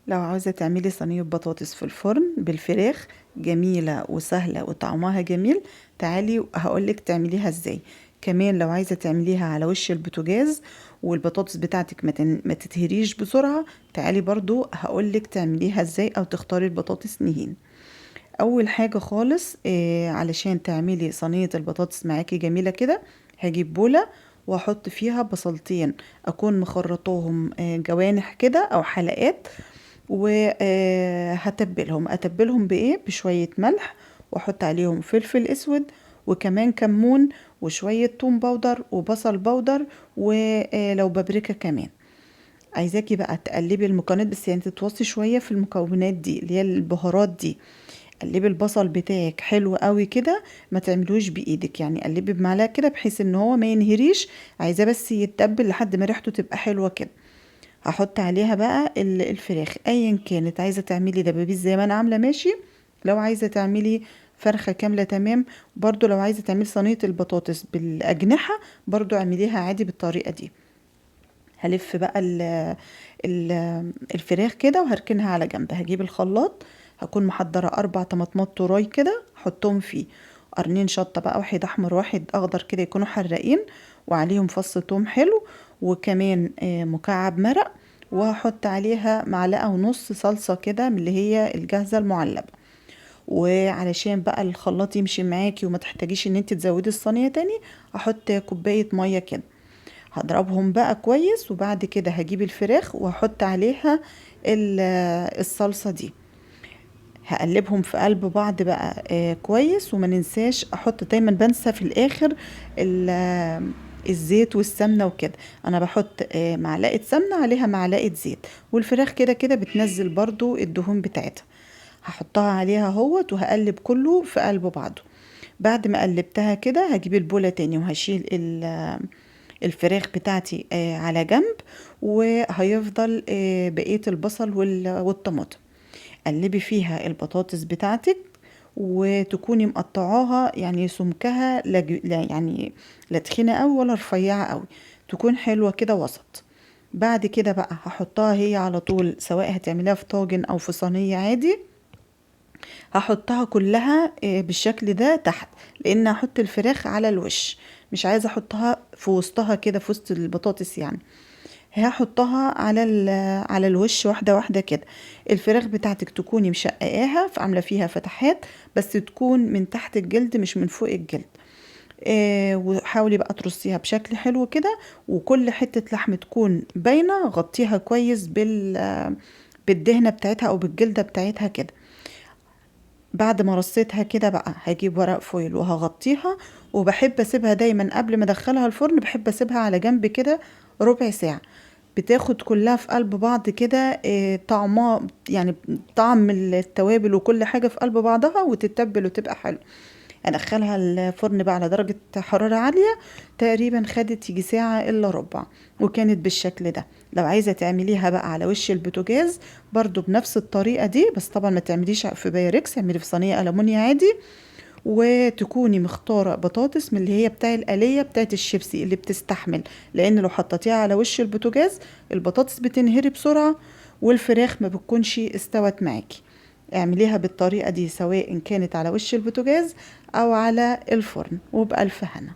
لو عاوزة تعملي صينية بطاطس في الفرن بالفراخ جميلة وسهلة وطعمها جميل، تعالي هقولك تعمليها ازاي. كمان لو عايزة تعمليها على وش البوتاجاز والبطاطس بتاعتك ما تتهريش بسرعة، تعالي برضو هقولك تعمليها ازاي او تختاري البطاطس نهين. اول حاجة خالص علشان تعملي صينية البطاطس معاكي جميلة كده، هجيب بولة واحط فيها بصلتين اكون مخرطاهم جوانح كده او حلقات، وهتبلهم. اتبلهم بايه؟ بشوية ملح، واحط عليهم فلفل اسود وكمان كمون وشوية توم powder وبصل powder ولو بابريكا كمان. عايزاكي بقى تقلبي المكونات، بس تتوصي شوية في المكونات دي اللي هي البهارات دي. قلبي البصل بتاعك حلو قوي كده، ما تعملوش بايدك، قلبي بمعلقه كده بحيث ان هو ما ينهريش، عايزاه بس يتبل لحد ما ريحته تبقى حلوه كده. هحط عليها بقى الفراخ ايا كانت، عايزه تعملي دبابيس زي ما انا عامله ماشي، لو عايزه تعملي فرخه كامله تمام، برضو لو عايزه تعملي صينيه البطاطس بالاجنحه برضو اعمليها عادي بالطريقه دي. هلف بقى الفراخ كده وهركنها على جنب. هجيب الخلاط، هكون محضره 4 طماطمات طراي كده احطهم فيه، قرنين شطه بقى، واحد احمر واحد اخضر كده يكونوا حراقين، وعليهم فص توم حلو، وكمان مكعب مرق، وهحط عليها معلقه ونص صلصه كده من اللي هي الجاهزه المعلبه. وعلشان بقى الخلاط يمشي معاكي وما تحتاجيش ان انت تزودي الصينيه تاني، هحط كوبايه ميه كده، هضربهم بقى كويس. وبعد كده هجيب الفراخ وهحط عليها الصلصه دي، هقلبهم في قلب بعض بقى كويس. وما ننساش احط، دايما بنسى في الاخر الزيت والسمنه وكده، انا بحط معلقه سمنه عليها معلقه زيت، والفراخ كده كده بتنزل برضو الدهون بتاعتها، هحطها عليها اهوت وهقلب كله في قلب بعضه. بعد ما قلبتها كده هجيب البوله تاني وهشيل الفراخ بتاعتي على جنب، وهيفضل بقيه البصل والطماطم. قلبي فيها البطاطس بتاعتك، وتكوني مقطعاها سمكها لا لا تخينه قوي ولا رفيعه قوي، تكون حلوه كده وسط. بعد كده بقى هحطها هي على طول، سواء هتعمليها في طاجن او في صينيه عادي، هحطها كلها بالشكل ده تحت، لان هحط الفراخ على الوش، مش عايزه احطها في وسطها كده في وسط البطاطس، هحطها على الوش واحده واحده كده. الفراخ بتاعتك تكوني مشققاها، عامله فيها فتحات، بس تكون من تحت الجلد مش من فوق الجلد. وحاولي بقى ترصيها بشكل حلو كده، وكل حته لحم تكون باينه غطيها كويس بالدهنه بتاعتها او بالجلده بتاعتها كده. بعد ما رصيتها كده بقى هجيب ورق فويل وهغطيها، وبحب اسيبها دايما قبل ما ادخلها الفرن، بحب اسيبها على جنب كده ربع ساعه، بتاخد كلها في قلب بعض كده، طعمها طعم التوابل وكل حاجه في قلب بعضها، وتتبل وتبقى حلو. ادخلها الفرن بقى على درجه حراره عاليه، تقريبا خدت يجي ساعه الا ربع، وكانت بالشكل ده. لو عايزه تعمليها بقى على وش البوتاجاز برضو بنفس الطريقه دي، بس طبعا ما تعمليش في بايركس، اعملي في صينيه ألمونيا عادي، وتكوني مختاره بطاطس من اللي هي بتاع القليه بتاعت الشيبسي اللي بتستحمل، لان لو حطيتيها على وش البوتاجاز البطاطس بتنهري بسرعه والفراخ ما بتكونش استوت معاكي. اعمليها بالطريقه دي سواء كانت على وش البوتاجاز او على الفرن، وبألف هنا.